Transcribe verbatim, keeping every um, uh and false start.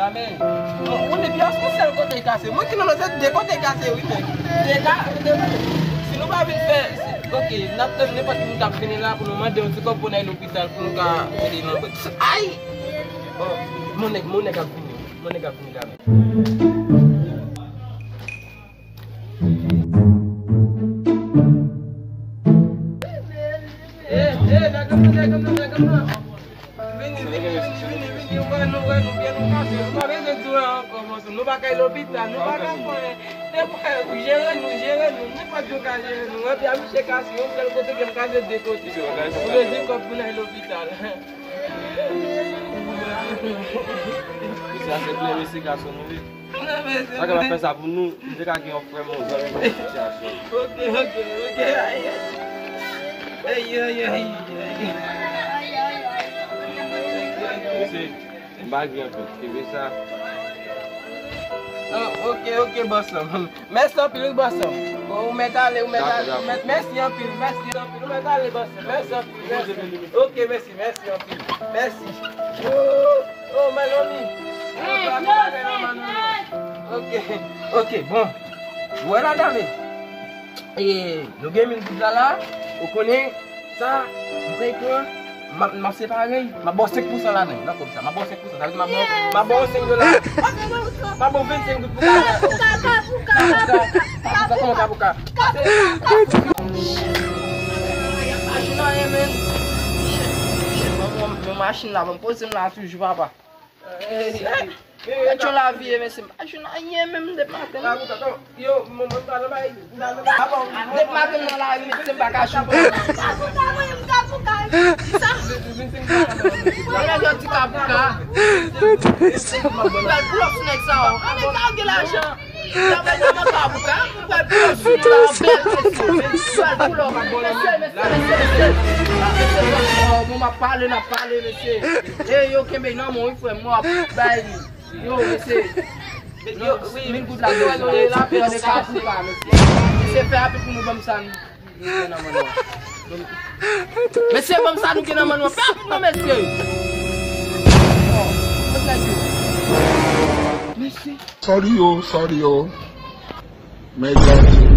Amen. Bon, ou depi yon sèl kote kase. Mwen ki nan lòt de kote kase, wi, men. De ka, de, si nou pa vin fè, ok, n ap tann nenpòt moun k ap vini la pou nou mande yon ti kòb pou n al lopital, pou nou ka ede nan bòt. Ay! Bon, mon nèg, mon nèg ap vini. Mon nèg ap vini la, men. Eh, eh, nèg, nèg, nèg, nèg, nèg. Vini, vini, vini, vini, vini, ou wè nou, wè nou, pye nou kase, nou pa bezwen di w ankò, monchè, nou pa kay lopital, nou pa ka fè, nenpòt, jere nou, jere nou, nenpòt jan w ka jere nou, wè, pye misye kase, yon sèl kote ke m kase de kote, ou bezwen kòb pou n al lopital. Mesye, se klè, mesye, gason nou ye. Sa ka pa fè sa pou nou, nou te ka gen yon frè m, yon zanmi m nan sitiyasyon. Ok, ok, ok, ay, ay. Ay, ay, ay, ay. Mesye, m pa gen anpil, kenbe sa. Oh, ok, ok, bòs la. Mèsi anpil, wi, bòs la. Bon, ou mèt ale, ou mèt ale, ou mèt, mèsi anpil, mèsi anpil, ou mèt ale, bòs la. Mèsi anpil, mèsi. Ok, mèsi, mèsi anpil. Mèsi. Oh, oh, Melanie. Ok, ok, bon. Wè la, dame. E, nou gen mil goud la la, ou konnen sa, m pral pran, m ap, m ap separe, m ap ba w senk pousan ladan, nan kòb sa, m ap ba w senk pousan, sa vle di m ap ba w, m ap ba w senk dola, m ap ba w vennsenk goud pou ka, pou ka, pou ka, pou ka, pou ka, kòman sa pou ka? Machin anyen, menn. Bon, bon, bon, machin la, bon, poze m la toujou, papa. Gad jan lavi ye, mesye, m pa jwenn anyen menm depi maten. Yo, mwen, mwen pa nan bay, m pa nan bay. Depi maten m nan lari, mesye, m pa ka jwenn. Kabuka, mwen, m kabuka. Sa. Mwen la jodi kabuka. M pral pull up sou nèg sa yo. Ann, nèg sa yo gen lajan. Sa fè nan kabuka. M pral pull up sou nou la, bèl mesye. M pral pull up. Mesye, mesye, mesye, mesye. Mesye, bon, m ap pale, n ap pale, mesye. Ey, yo, kenbe nan men w, wi, frè m, m ap bay li. Yo, mesye. Yo, wi, mil goud la, yo, yo, yo, la, yo, yo, kabuka, mesye. Mesye, fè rapid pou nou ban m sa nou gen nan men nou an. Mesye, ban m sa nou gen nan men nou an. Fè rapid non, mesye. Oh, kot nèg yo? Mesye. Sorry yo, sorry yo. Mèt gade.